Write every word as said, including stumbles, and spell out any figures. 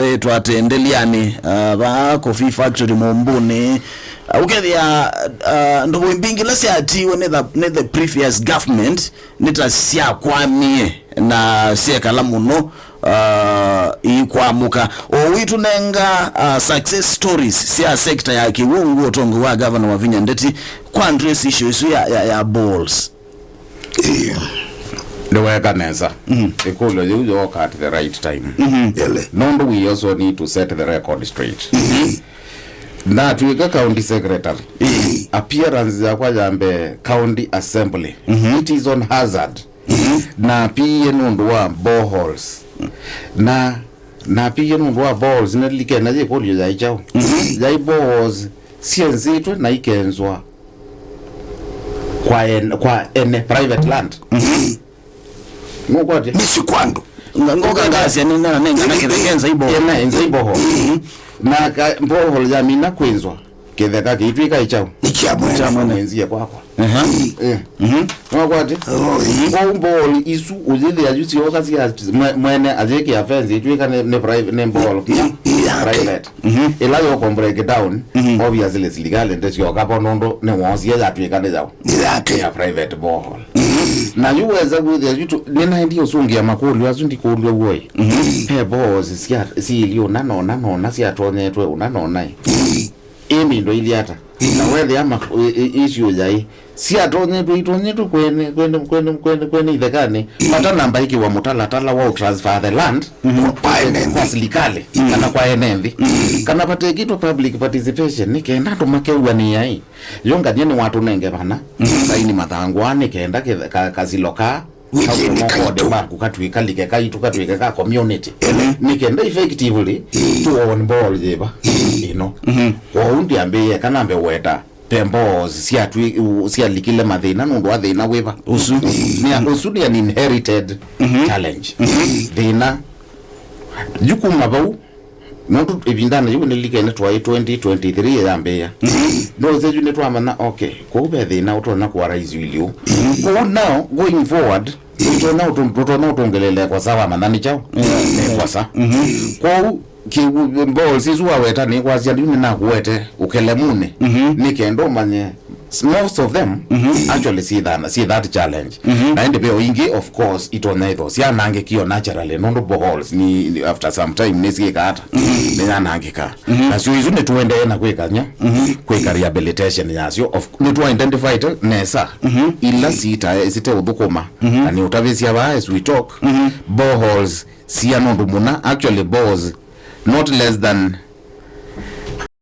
Twatendeliani, uh, va Coffee Factory Mũmbũnĩ. Uh, ũkethĩa, uh, ndũvũ mbingĩ ila syatiwe nĩ the, nĩ the previous government nĩ ta syakwamie na syekala mũno, uh, iikwamũka. O witũnenga, uh, success stories sya sector ya kĩw'ũ ũngĩ ũtongo wa governor Wavinya Ndeti kwa address issue isu ya, ya, ya balls. Nĩweka nesa. Ĩkũlyo yĩu yooka at the right time. Ele. Nũndũ we also need to set the record straight. Natw'ĩka county secretary, appearance yakwa ya mbee county assembly, it is on hazard. Napiie nũndũ wa boreholes. Na napiie nũndũ wa boreholes, nĩlikene yĩkũlyo yaĩ kyaũ? Yaĩ boreholes syenzĩtwe na ikenzwa kwa en, kwa ene private land. Nũkwatya? Mĩsyĩ kwa andũ. Ngoka ngasya nĩ nana nengana kĩtheke nzaibo. Ena nzaibo ho. Na ka borehole yamina kwĩnzwa, kĩtheka kĩitwĩka ĩkyaũ? Nĩ kya mwene. Kya mwene. Nzie kwakwa. Ehe. Eh. Nũkwatya? Kwoou borehole isu ũyĩthĩa yu syoka sya mwe- mwene ayĩkĩa fence itwĩka nĩ, nĩ private, nĩ borehole private. Ĩla yo break down, obviously silikalĩ ndĩsyoka po nũndũ nĩwoosie yatw'ĩka nĩ yaũ? Nĩ yake. Ya private borehole. Na yu weza kwĩthĩa yu tu- nĩnaendie ũsũngĩa makũlyo asu ndikũlw'a uoi. He boreholes sya siili ũna na ũna na ũna syatonyetwe ũna na ũna ĩ. Ĩ mĩndo ili ata? Na wethĩa ma- ĩ- ĩ- issue yaĩ syatonyetwe itonyetwe kwene kwene kwene kwene kwene ithekanĩ, vata namba ĩkĩwa mũtalatala wa transfer the land kwa ene nthĩ, kwa silikalĩ, kana kwa ene nthĩ, kana vatekĩtwe public participation nĩ kenda andũ makew'anĩaĩ. Yongania nĩwatũnenge vana saini mathangũ aa nĩ kenda kĩthe- ka- kasilo kaa wĩthĩe nĩ kaitũ. Kaku katwĩka like kaitũ katwĩke ka community. Nĩ kenda effectively to own ball yĩva ĩno. Kwoou ndiambĩĩe kana mbeweta pembos syatwi- u- syalikile mathĩna nũndũ wa thĩna wĩva ũsu. Nĩa ũsu nĩ an inherited challenge. Thĩna yu kuma vau, nũndũ ĩvindanĩ yĩu nĩlikene twaĩ twenty twenty-three yambĩĩa. Nũsĩ yu nĩtwamanya, okay, kũu ve thĩna ũtonya kũaraisi iliu. Kũu now going forward, tũtonya ũtũ- tũtonya ũtũngĩlĩle kwa sawa manya nĩ kyaũ? Nĩ kwa sa. Kwoou kĩu balls isu waweta nĩ kwasya yu nĩnakuete ũkelemunĩ nĩ kenda ũmanye s- most of them actually si thana si that challenge. Na ĩndĩ veo ingĩ of course itonya itho syanangĩkio naturally nũndũ boreholes ni after some time nĩsyĩka ata nĩyanangĩka. Nasyo isu nĩtũendee na kwĩka nya kwĩka rehabilitation yasyo. Of- nĩtwa identified nesa ila sita site ũthũkũma. Na nĩ ũtavĩsya vaa as we talk, boreholes sia nũndũ mũna actually boreholes not less than